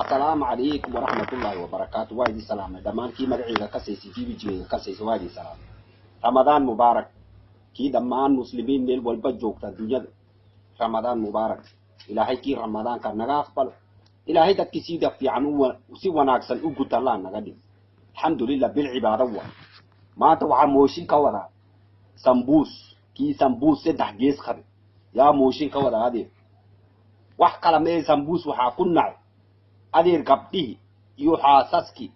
Assalaamu calaykum waraxmatullaahi wabarakaatu. Waa idin salaamay dhammaan kii magacayga kasaysay, kii wejigayga kasaysay, waa idin salaamay. Ramadaan mubaarak kii dhammaan muslimiin meel walba joogta adduunyada. Ramadaan mubaarak. Ilaahay kii ramadaanka naga aqbalo. Ilaahay dadkii sida fiican si wanaagsan u guta Allah naga dhig. Alxamdulilah, bil cibaado waa. Maanta waxaa mooshin ka wadaa sambuus, kii sambuus saddex gees qabe yaa mooshin ka wadaa. Adeer, wax kala mee, sambuus waxaa ku nacay, adeer, gabdhihii iyo xaasaskii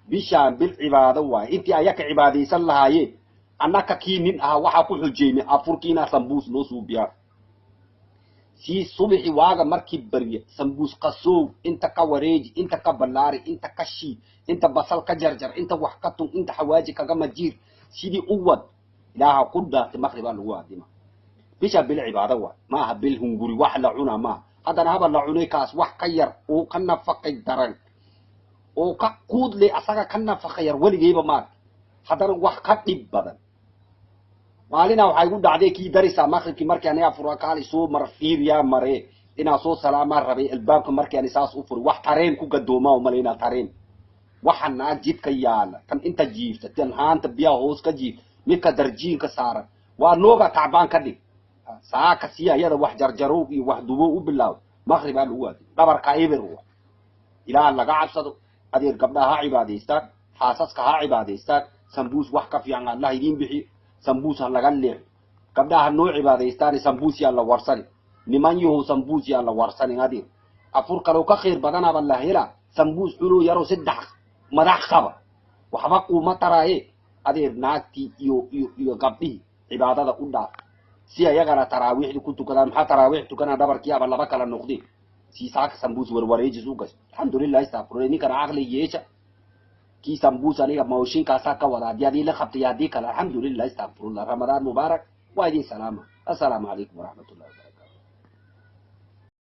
bishaan bil cibaado waaye. Intii ayaka cibaadaysan lahaayeen, annaka kii nin ahaa waxaa ku xujeynay afurkiinaa sambuus noo suubiyaa. Sii subixi waaga markii barya sambuus qasow, inta ka wareeji, inta ka ballaari, inta ka shiid, inta basal ka jarjar, inta wax ka tun, inta xawaaji kaga majiir, sidii u wad. Ilaaha ku dhaartay, maqribaa lagu aadima. Bisha bil cibaado waay, ma aha bil hunguri wax la cunaa maaha. Haddana haba la cunay, kaas wax ka yar oo ka nafaqay daran oo ka quudle asaga ka nafaqa yar weligeyba maarka. Haddana wax ka dhib badan maalina waxay igu dhacday kii darisaa maqribkii markii aniga fura, kaali soo mar fiiriyaa mare inaa soo salaamaa rabay. Albaabka markii ani saas u furi, wax tareen ku gadoomaa u malaynaa, tareen waxa naag jidka yaala, kan inta jiifta, tan haanta biyaha hoos ka jiifta, midka darjiinka saaran waa nooga tacbaan ka dhig. Saaka si ayada wax jarjarow iyo wax dubow u bilaabo, maqribaa lagu waadi dhabarka eber wa. Ilaah laga cabsado, adeer. Gabdhaha ha cibaadaystaan, xaasaska ha cibaadaystaan. Sambuus wax ka fiican Allah idiin bixiyo. Sambuus ha laga leexo. Gabdhaha ha noo cibaadaystaan, sambuus yaa la warsani. Niman yahow, sambuus yaa la warsanin, adeer. Afur kaloo ka khayr badanaaba la helaa. Sambuus cunoo yaroo saddex madax qaba waxba kuuma taraaye. Adeer, naagtii iyo gabdhihii cibaadada u dhaaf si ayagana taraawiixdii ku tukadaan. Maxaa taraawiix tukanaa? Dhabarkii aba laba kala noqdeen si saaka sambuus warwareejis u gasho. Alxamdulilah, istafurle. Ninkana caqli yeesha. Kii sambuus aniga mooshinkaasaa ka wada haddii adii la qabtay, haddii kale alxamdulilah, istafurullah. Ramadaan mubaarak. Waa idin salaama. Assalaamu calaykum waraxmatullahi wabarakatu.